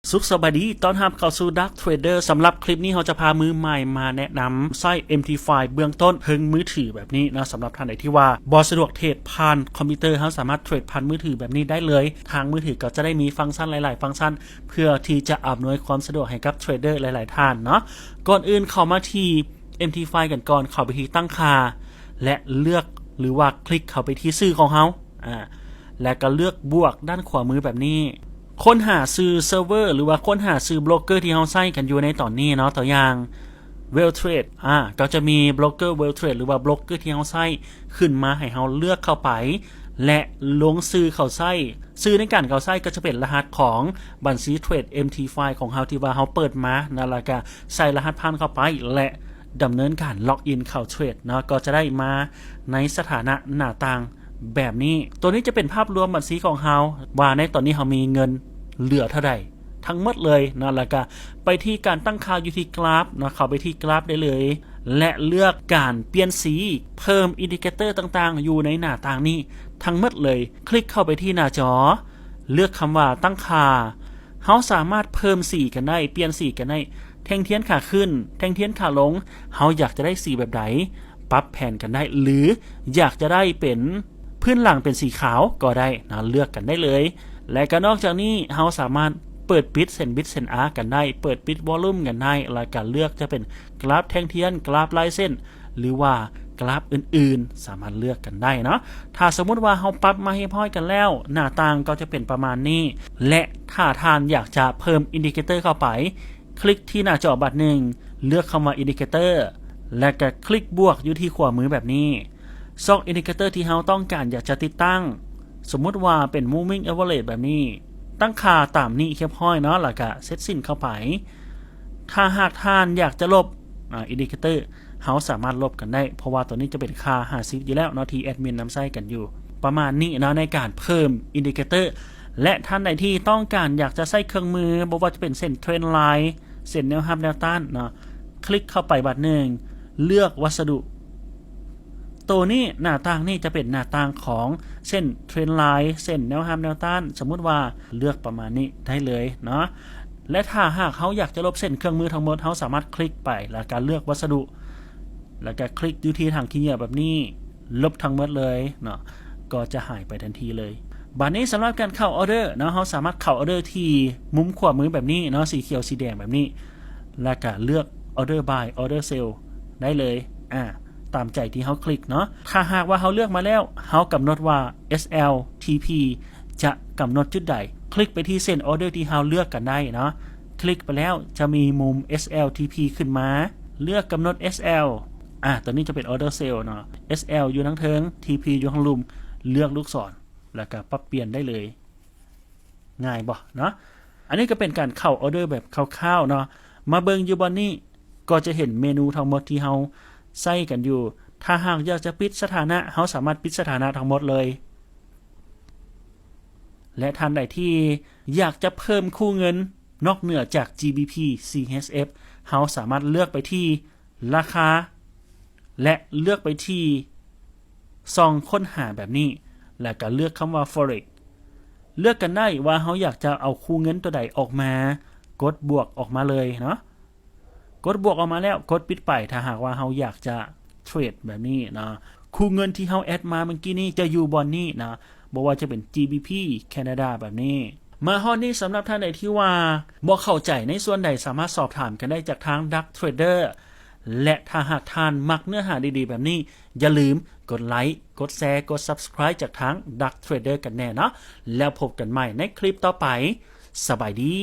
ສຸກສະບາຍດີ ຕ້ອນຮັບເຂົ້າສູ່ Dark Trader ສຳລັບຄລິບນີ້ເຮົາຈະພາມືໃໝ່ມາແນະນຳໃຊ້ MT five ເບື້ອງຕົ້ນເທິງມືຖືແບບນີ້ເນາະ. ສຳລັບທ່ານໃດທີ່ວ່າບໍ່ສະດວກເທຣດຜ່ານຄອມພິວເຕີ ເຮົາສາມາດເທຣດຜ່ານມືຖືແບບນີ້ໄດ້ເລີຍ. ທາງມືຖືກໍຈະໄດ້ມີຟັງຊັນຫຼາຍໆຟັງຊັນ ເພື່ອທີ່ຈະອຳນວຍຄວາມສະດວກໃຫ້ກັບເທຣດເດີຫຼາຍໆທ່ານເນາະ. ກ່ອນອື່ນເຂົ້າມາທີ່ MT five ກັນກ່ອນ, ເຂົ້າໄປທີ່ຕັ້ງຄ່າ ແລະ ເລືອກ ຫຼືວ່າຄລິກເຂົ້າໄປທີ່ຊື່ຂອງເຮົາ ອາ ແລະກໍເລືອກບວກດ້ານຂວາມືແບບນີ້. ຄົ້ນຫາຊື່ເຊີເວີ ຫຼືວ່າຄົ້ນຫາຊື່ໂບຣກເກີທີ່ເຮົາໃຊ້ກັນຢູ່ໃນຕອນນີ້ເນາະ. ຕົວຢ່າງ Well Trade ອາ ກໍຈະມີໂບຣກເກີ Well Trade ຫຼືວ່າໂບຣກເກີທີ່ເຮົາໃຊ້ຂຶ້ນມາໃຫ້ເຮົາເລືອກເຂົ້າໄປ ແລະ ລົງຊື່ເຂົ້າໃຊ້. ຊື່ໃນການເຂົ້າໃຊ້ກໍຈະເປັນລະຫັດຂອງບັນຊີເທຣດ MT five ຂອງເຮົາທີ່ວ່າເຮົາເປີດມານະ ແລ້ວກໍໃສ່ລະຫັດຜ່ານເຂົ້າໄປ ແລະ ດຳເນີນການລັອກອິນເຂົ້າເທຣດເນາະ, ກໍຈະໄດ້ມາໃນສະຖານະໜ້າຕ່າງແບບນີ້. ຕົວນີ້ຈະເປັນພາບລວມບັນຊີຂອງເຮົາ ວ່າໃນຕອນນີ້ເຮົາມີເງິນເຫຼືອເທົ່າໃດທັງໝົດເລີຍເນາະ. ແລ້ວກະໄປທີ່ການຕັ້ງຄ່າຢູ່ທີ່ກຣາຟເນາະ, ເຂົ້າໄປທີ່ກຣາຟໄດ້ເລີຍ ແລະ ເລືອກການປ່ຽນສີ ເພີ່ມອິນດິເຄເຕີຕ່າງໆຢູ່ໃນໜ້າຕ່າງນີ້ທັງໝົດເລີຍ. ຄລິກເຂົ້າໄປທີ່ໜ້າຈໍ ເລືອກຄຳວ່າຕັ້ງຄ່າ. ເຮົາສາມາດເພີ່ມສີກັນໄດ້, ປ່ຽນສີກັນໄດ້. ແທ່ງທຽນຂາຂຶ້ນ, ແທ່ງທຽນຂາລົງ, ເຮົາຢາກຈະໄດ້ສີແບບໃດ, ປັບແຜນກັນໄດ້ ຫຼື ຢາກຈະໄດ້ເປັນພື້ນຫຼັງເປັນສີຂາວກໍໄດ້ນະ, ເລືອກກັນໄດ້ເລີຍ. ແລະ ກໍນອກຈາກນີ້ ເຮົາສາມາດເປີດປິດເສັ້ນບິດເສັ້ນອາກັນໄດ້, ເປີດປິດວໍລຸ່ມກັນໄດ້, ແລ້ວກໍເລືອກຈະເປັນກຣາຟແທ່ງທຽນ, ກຣາຟລາຍເສັ້ນ ຫຼືວ່າກຣາຟອື່ນໆ ສາມາດເລືອກກັນໄດ້ເນາະ. ຖ້າສົມມຸດວ່າເຮົາປັບມາຮຽບຮ້ອຍກັນແລ້ວ, ໜ້າຕ່າງກໍຈະເປັນປະມານນີ້ ແລະ ຖ້າທ່ານຢາກຈະເພີ່ມອິນດິເຄເຕີເຂົ້າໄປ, ຄລິກທີ່ໜ້າຈໍບາດໜຶ່ງ, ເລືອກຄຳວ່າອິນດິເຄເຕີ ແລະ ກໍຄລິກບວກຢູ່ທີ່ຂວາມືແບບນີ້. ຊອກອິນດິເຄເຕີທີ່ເຮົາຕ້ອງການຢາກຈະຕິດຕັ້ງ, ສົມມຸດວ່າເປັນ moving average ແບບນີ້, ຕັ້ງຄ່າຕາມນີ້ຮຽບຮ້ອຍເນາະ, ແລ້ວກໍເສັດສິ້ນເຂົ້າໄປ. ຖ້າຫາກທ່ານຢາກຈະລົບ ອາ ອິນດິເຄເຕີ ເຮົາສາມາດລົບກັນໄດ້ ເພາະວ່າຕົວນີ້ຈະເປັນຄ່າຫ້າສິບຢູ່ແລ້ວເນາະ ທີ່ແອດມິນນຳໃຊ້ກັນຢູ່ ປະມານນີ້ເນາະ ໃນການເພີ່ມອິນດິເຄເຕີ. ແລະ ທ່ານໃດທີ່ຕ້ອງການຢາກຈະໃຊ້ເຄື່ອງມື ບໍ່ວ່າຈະເປັນເສັ້ນເທຣນລາຍ, ເສັ້ນແນວຮັບແນວຕ້ານເນາະ, ຄລິກເຂົ້າໄປບາດໜຶ່ງ, ເລືອກວັດສະດຸ. ໂຕນີ້ ໜ້າຕ່າງນີ້ຈະເປັນໜ້າຕ່າງຂອງເສັ້ນເທຣນລາຍ, ເສັ້ນແນວຮັບແນວຕ້ານ, ສົມມຸດວ່າເລືອກປະມານນີ້ໄດ້ເລີຍເນາະ. ແລະ ຖ້າຫາກເຮົາຢາກຈະລົບເສັ້ນເຄື່ອງມືທັງໝົດ, ເຮົາສາມາດຄລິກໄປ ແລ້ວກະເລືອກວັດສະດຸ ແລ້ວກະຄລິກຢູ່ທີ່ຖັງຂີ້ເຫຍື້ອແບບນີ້, ລົບທັງໝົດເລີຍເນາະ, ກໍຈະຫາຍໄປທັນທີເລີຍ. ບາດນີ້ສຳລັບການເຂົ້າອອເດີເນາະ, ເຮົາສາມາດເຂົ້າອອເດີທີ່ມຸມຂວາມືແບບນີ້ເນາະ, ສີຂຽວສີແດງແບບນີ້, ແລ້ວກະເລືອກ order buy order sell ໄດ້ເລີຍ ອາ ຕາມໃຈທີ່ເຮົາຄລິກເນາະ. ຖ້າຫາກວ່າເຮົາເລືອກມາແລ້ວ, ເຮົາກຳນົດວ່າ SL TP ຈະກຳນົດຈຸດໃດ, ຄລິກໄປທີ່ເສັ້ນອອເດີທີ່ເຮົາເລືອກກັນໄດ້ເນາະ. ຄລິກໄປແລ້ວຈະມີມຸມ SL TP ຂຶ້ນມາ, ເລືອກກຳນົດ SL ອາ ຕົວນີ້ຈະເປັນ order sell ເນາະ, SL ຢູ່ທາງເທິງ, TP ຢູ່ທາງລຸ່ມ, ເລືອກລູກສອນ ແລ້ວກະປັບປ່ຽນໄດ້ເລີຍ. ງ່າຍບໍ່ເນາະ? ອັນນີ້ກໍເປັນການເຂົ້າອອເດີແບບຄ່າວໆເນາະ. ມາເບິ່ງຢູ່ບ່ອນນີ້ ກໍຈະເຫັນເມນູທັງໝົດທີ່ເຮົາໃຊ້ກັນຢູ່. ຖ້າຫາກຢາກຈະປິດສະຖານະ, ເຮົາສາມາດປິດສະຖານະທັງໝົດເລີຍ. ແລະ ທ່ານໃດທີ່ຢາກຈະເພີ່ມຄູ່ເງິນນອກເໜືອຈາກ GBP CHF, ເຮົາສາມາດເລືອກໄປທີ່ ລາຄາ ແລະ ເລືອກໄປທີ່ຊ່ອງຄົ້ນຫາແບບນີ້ ແລ້ວກໍເລືອກຄຳວ່າ Forex. ເລືອກກັນໄດ້ວ່າເຮົາຢາກຈະເອົາຄູ່ເງິນຕົວໃດອອກມາ, ກົດບວກອອກມາເລີຍເນາະ. ກົດບວກອອກມາແລ້ວ ກົດປິດໄປ ຖ້າຫາກວ່າເຮົາຢາກຈະເທຣດແບບນີ້ເນາະ. ຄູ່ເງິນທີ່ເຮົາແອັດມາເມື່ອກີ້ນີ້ຈະຢູ່ບ່ອນນີ້ເນາະ, ບໍ່ວ່າຈະເປັນ GBP Canada ແບບນີ້. ມາຮອດນີ້ ສຳລັບທ່ານໃດທີ່ວ່າບໍ່ເຂົ້າໃຈໃນສ່ວນໃດ ສາມາດສອບຖາມກັນໄດ້ຈາກທາງ Dark Trader ແລະ ຖ້າຫາກທ່ານມັກເນື້ອຫາດີໆແບບນີ້ ຢ່າລືມກົດໄລ, ກົດແຊ, ກົດ Subscribe ຈາກທາງ Dark Trader ກັນແດ່ເນາະ. ແລ້ວພົບກັນໃໝ່ໃນຄລິບຕໍ່ໄປ. ສະບາຍດີ.